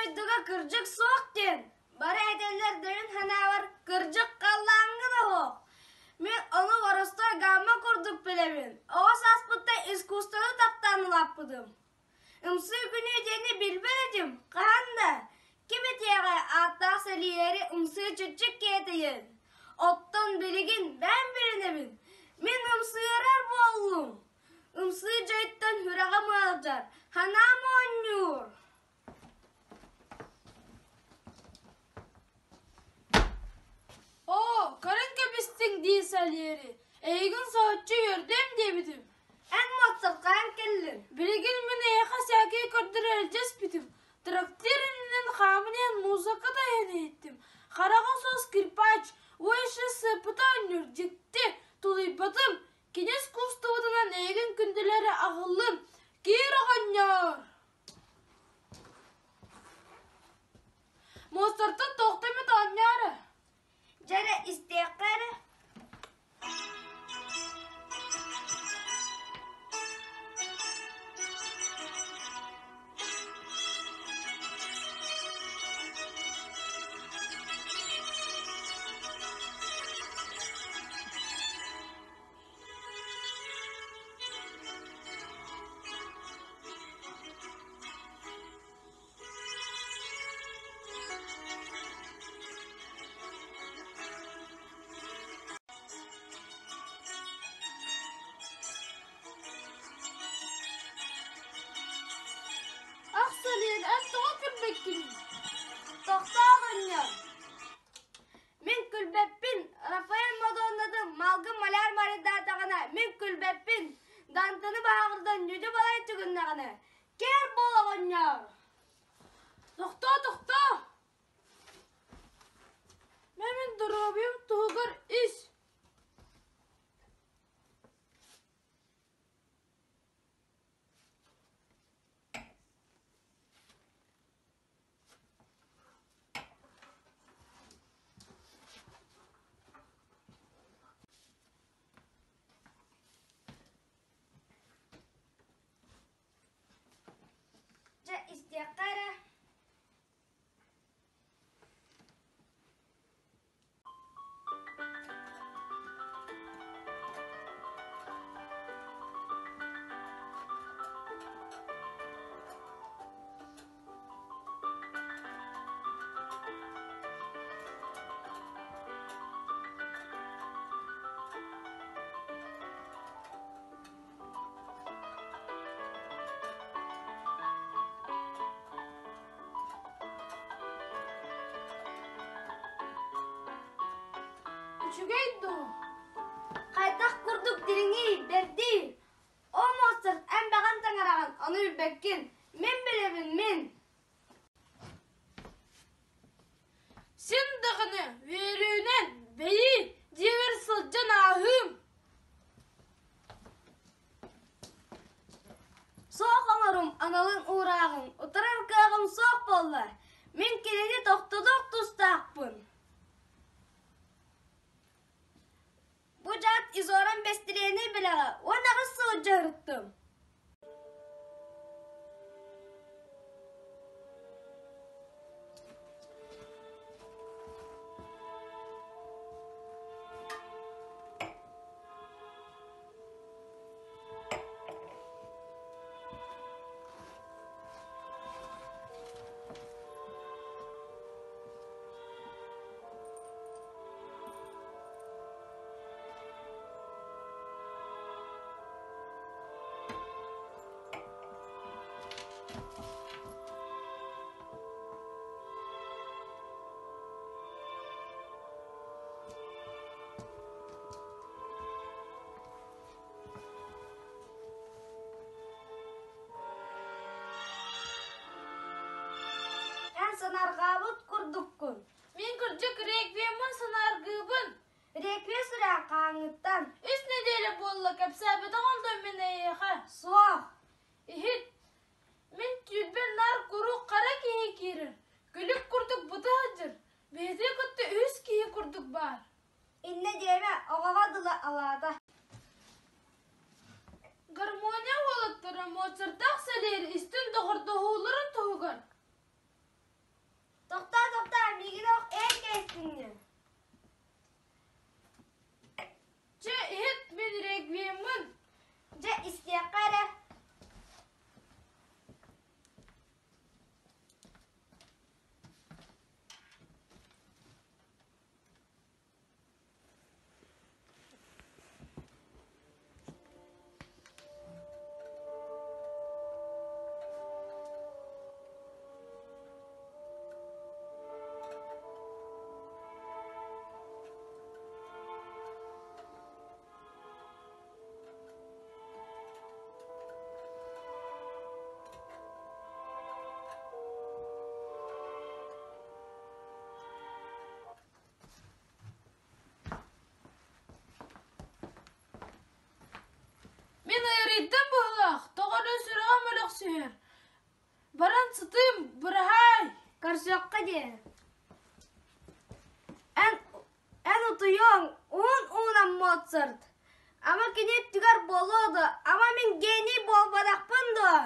дойдуга кырдьык суох диэн бары этэллэр дөрүн санаабар кырдьык халлааҥҥа да суох. Мин ону боростуой гамма курдук билэбин. Оҕо сааспыттан искусствоны таптаан улааппытым. Ымсыы күнүү диэни билбэт этим, хаһан да. Ким этиэҕэй ааттаах сэлиилэри ымсыы чүччүк киэтийин. Оттон билигин бэйэм билинэбин. Мин ымсыырар буоллум. Ымсыы дьайыттан сүрэҕим ыалдьар, санаам оонньуур. Оо, көрөн кэбистиҥ дии Сальери, эйигин соһуччу үөрдүөм диэбитим. Эн Моцартаан кэллиҥ. Билигин мин эйиэхэ сээкэй көрдөрө илдьэ испитим. Трактир иннинэн хааман иһэн музыка да иһэн иһиттим. Хараҕа суох скрипач, уэши сыппыта оонньуур, дьикти, тулуйбатым. Кини искусствотынан эйигин күндүлэрэ аҕыллын, киир оҕонньор! Муостартан тохто эмит оонньоору. Дьэ эрэ истиэххэ эрэ. Ах Сэлиэн, эн тоҕо күлбэккиний? Тохтоо оҕонньор! Мин күлбэппин, Рафаэль Мадоннатын малгын маляр марыйдаатаҕына мин күлбэппин, Дантены баһаҕырдан ньүдьү-балай түгүннэҕинэ, кэр буол оҕонньор! Тохтоо, тохтоо! Мэ мин доруобуйам туһугар ис! Дьэ, истиэххэ эрэ. Үчүгэй дуу? Хайдах курдук дириҥий, бэрдий? Оо, Моцарт, эн бэҕэн таҥараҕын, ону билбэккин. Мин билэбин, мин. Син даҕаны үөрүүнэн, бэйи, дьиэбэр сылдьан ааһыым. Суох оҥорум аналын уурааҕын, утарар кыаҕым суох буолла. Мин кинини тохтотуох тустаахпын. Бу дьаат Изоран бэстилиэнэй бэлэҕэ 18 сыл дьаһырыттым. Эн санаарҕаабыт курдуккун. Мин кырдьык реквиеммын санааргыыбын. Реквием сүрэҕ хааҥҥыттан. Үс нэдиэлэ буолла кэпсээбэтэх онтон мин эйиэхэ. Суох. Иһит, мин түүлбэр наар куруук хара киһи киирэр, күлүк курдук быта сылдьар, биһиги кытта үс киһи курдук баар. Иннэ диэмэ, оҕоҕо дылы алаата. Гармония уолаттара Моцартаах Сальери истин доҕордоһууларын туһугар. көрсүһэр. Баран сытыым, быраһаай! Көрсүөххэ диэ. Эн, эн утуйуоҥ, уун уунан Моцарт. Ама кини өттүгэр буолуо дуо? Ама мин гений буолбатахпын дуо?